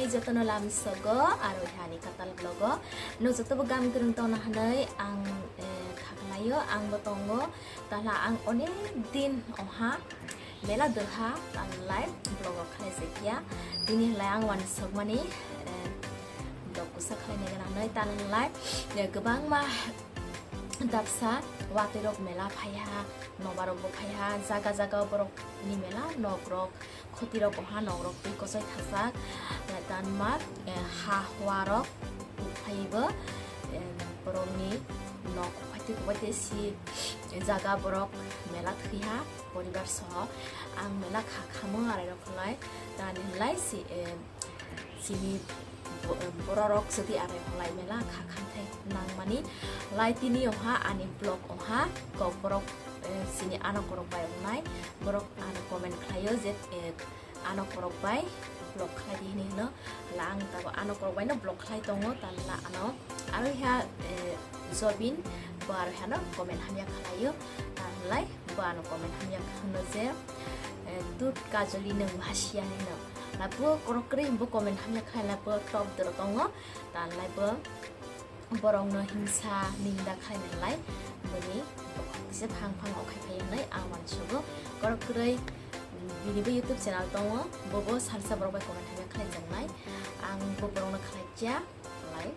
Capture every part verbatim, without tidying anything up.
Jotono lam sogo aro hani katal vlogo. No jotobo gam kwrwng tongna hanai ang, eh, khaklaio, ang bo tongo. Tala ang onek din oha mela dwha tanlai vlogo khlai jakya. Tini hlai ang wani sokmani, eh, vlog kusa khlai nai gana hanai tanlai, eh, kwbangma dapsa watwi rok mela phaiha, nobar rok bo phaiha, jaga jaga borok ni mela nok rok. Khoti rok oha nok rok twi kochai thajak, tanma, eh, ha hua rok phaibo, eh, borokni nok phai twi kobai twi si jaga borok mela thwiha poribar soho ang mela kha khamung arai rok khlai tani lai si, eh, sini bo-, bororok jodi arai holai mela kha khamthai nangmani lai tini oha ani vlog oha kok borok, eh, sini ano korok bai wngnai borok ano comment khlaio je, eh, ano korok bai vlog khlai di hinwi hino la ang tabo ano korok bai no vlog khlai tongo tanla ano aro ha, eh, Jobin bo aro hano comment hamya khlaio tanlai bo ano comment hamya hino je, eh, tut kajoli nwng hasiya hino. Lapu korok kwrwi bo comment hamya khlai lapu top doro tongo. Tanlai bo borokno himsa ninda khlai nalai boni bokhok kisa phang phang okhai phai hwnwi ang uansugo. Korok kwrwi bini bo YouTube channel tongo, bobo salsa borok bai comment hamya khlai jaknai. Ang bo borokno khlai cha. Lai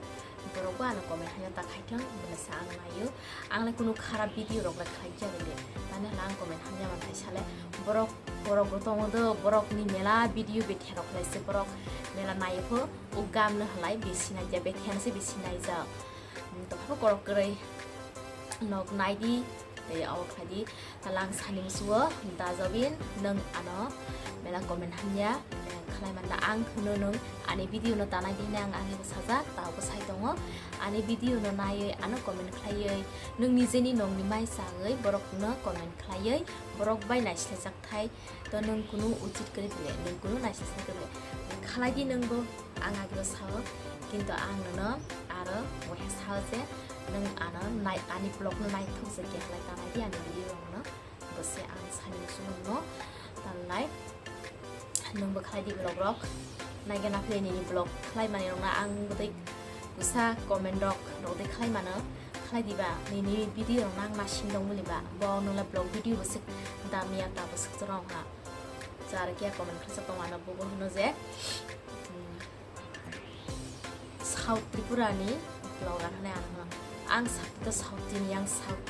borok bo ano comment hamya ta khai thung, bwlasa ang naio. Ang le kunu kharap video rok le khlai ya bele. Tani hala ang comment hamya man khai sale borok, borok bo tongo do, borok ni mela video bethe rok lai se borok mela naio pho, o gam no halai bisi nai ya, bethe se bisi nai ja. Hmm, to pho korok kwrwi nok nai di. Tei abo khlai di, talang sani musuo, da Jobin, nwng ano mela comment hamya, eh, khlai manda ang hwno nwng ani video no tanai di hinwi ang ani bwsajak, tao bwsai tongo. Ani video no naiwi ano comment khlaiwi, nwng nijeni nokni mai sagwi borok no comment khlaiwi, borok bai naislaijakthai. To nwng kunu uchit kwrwi bile, nwng kunu naisasa kwrwi bile. Khalai di nwng bo, ang agebo sao, kintu ang nono aro waisa sao je nwng ano nai-, ani vlog no naithok je khe khlai tanai di ani video rok no. Bo se ang sani musugo no tanlai. Nwng bo khlai di vlog rok. Naikhe naphre nini vlog khlai mani rok no ang bwtwi kusa comment rok rok de khlai mano. Khlai diba nini video rok nang masing dong muli ba. Bo nula vlog video bo se damya ta bo se chwrong ha. Jar khe comment khlai sa tong ano bo bo hwno je, hmm, South Tripura ni vlogger hwnwi ano hwno. Ang sakti to South ni yang South,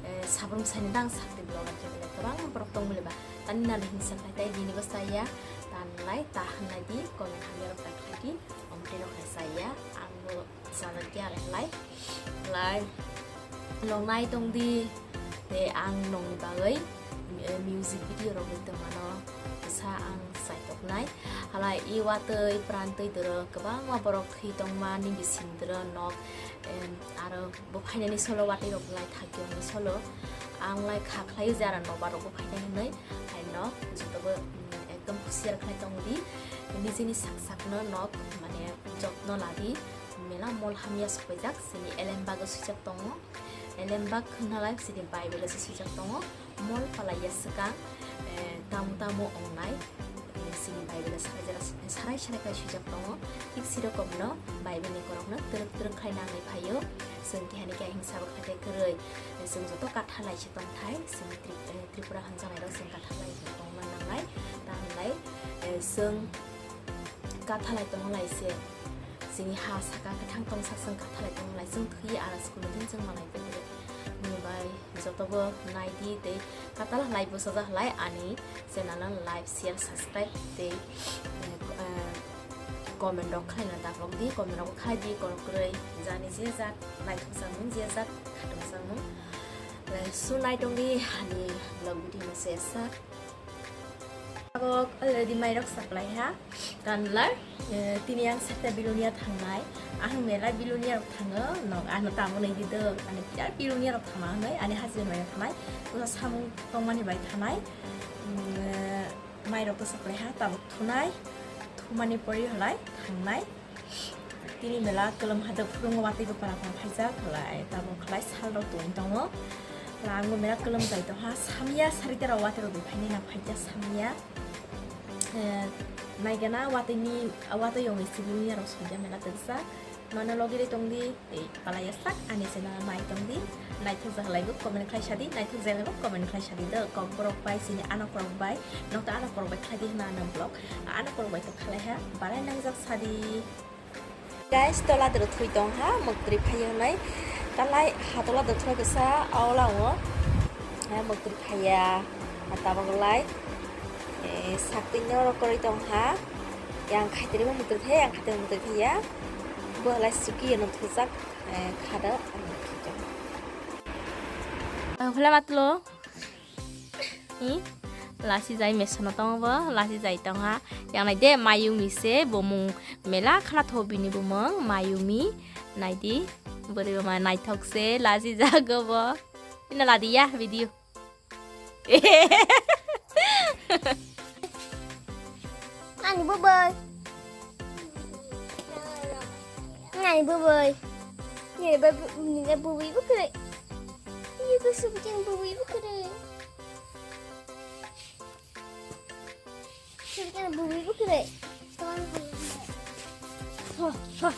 eh, Sabrum sani dang sakti vlogger khe bele kwbang borok tong muli ba. Tani nani hinsa khlai tai bini bo saya tanlai ta hwnlai di comment hamya rok ta khlai di. Omtwi rok hai saya ang bo Chana kya re lai lai nong nai tong di. Te ang nong ni bagwi, eh, music video rok wi tongmano sa ang saitok nai. Halai i watwi prantwi doro kwbangma borok thwi tongma ni bising doro nok, em, aro bo phainani solo watwi rok lai thakyo ni solo ang lai kha khlai jara nobar rok bo phainai hinwi hai nok joto bo, mm, ekdom husiar khlai tong di. Nijini sak sak no nok mane jotno la di. Mela mol hamya sokpaijak, sini elembag o swijak tongo. Elembag hwnhalai sini Bible o se swijak tongo. Mol palaiya swkang, eh, tamo tamo ongnai, eh, sini Bible o sarai jera, sarai sarai khlai swijak tongo. Thik sirokomno Bible ni korokno twrwk twrwk khlai nangwi phaio. Chwng keha ni keha hingsa bo khlai kwrwi. Eh, chwng joto katha lai se tongthai, sini Tri-, eh, Tripura hwnjaknairok chwng katha lai se tongna nangnai. Tamhinlai, eh, chwng katha lai tongo lai se. Chini ha saka kwthang tongsa chwng katha lai tongo lai chwng thwi ara school din chwng malai tongwi. Ni bai joto bo nai di tei katala lai bwsajak lai ani channel no like, share, subscribe tei, eh, eh, comment rok khlai na daklok di, comment rok khlai di korok kwrwi jani je jat naithok chang mung je jat khatung chang mung. Eh, su nai tong di ani vlog video no se sa. Tabok already mairok supply ha. Tanlai, eh, tini ang sakta Bilonia thangnai. Ang mela Bilonia rok thango. Nok ano tamo nai di do. Ani birat Bilonia rok thama hnoi. Ani husband bai thanai. Kusa samung tongmani bai thanai. Mm, eh, mairok to supply ha. Tabok thunai. Thumani pori halai thangnai. Tini mela kwlwng hadok phwrwngo watwi bwpara phano phaijak khlai, tabok khlai sal rok tong tongo. Khlai ang bo mela kwlwng jai tongha, samya sarita rok watwi rok phainai na phaijak samya. Eh, Naigana watwi ni, watwi yongwi sibuni yarok songya mela tengsa. Mano logiri tongdi, tei palaya sak ani channel nai tongdi. Naithok jahalaibo comment khlai sadi, naithok jahalaibo comment khlai sadi do. Kokborok bai chini anokorok bai, nokta anokorok bai khlai di hwnna ano vlog. Anokorok bai to khlai ha, balai nangjak sadi. Guys, tola doro thui tong ha, muktri phaiya wngnai. Talai ha tola doro thui kisa aola o. Ha, muktri phaiya, ha tabok lai. Eh, sakti noro koroi tong ha. Yang khaitri bo muktri thai, yang khaitri muktri thaiya. Bo lai suki yano thujak, eh, khada, ang thujak. Ang phela matlo. Hi? Lasi jai mesono tongo bo, lasi jai tongha. Yang nai de Mayumi se, bo mung mela khana tho bini bo mung Mayumi. Nai di, bwrwi bo ma naithok se, lasi jago bo. Ina ladi ya video. Ani bwbwi. Ani bwbwi. Ni bwbwi, ni bwbwi bwkhe. Ni bwswk jen bwbwi bwkhe. Sirkena bwbwi bwkhe. Ha, ha.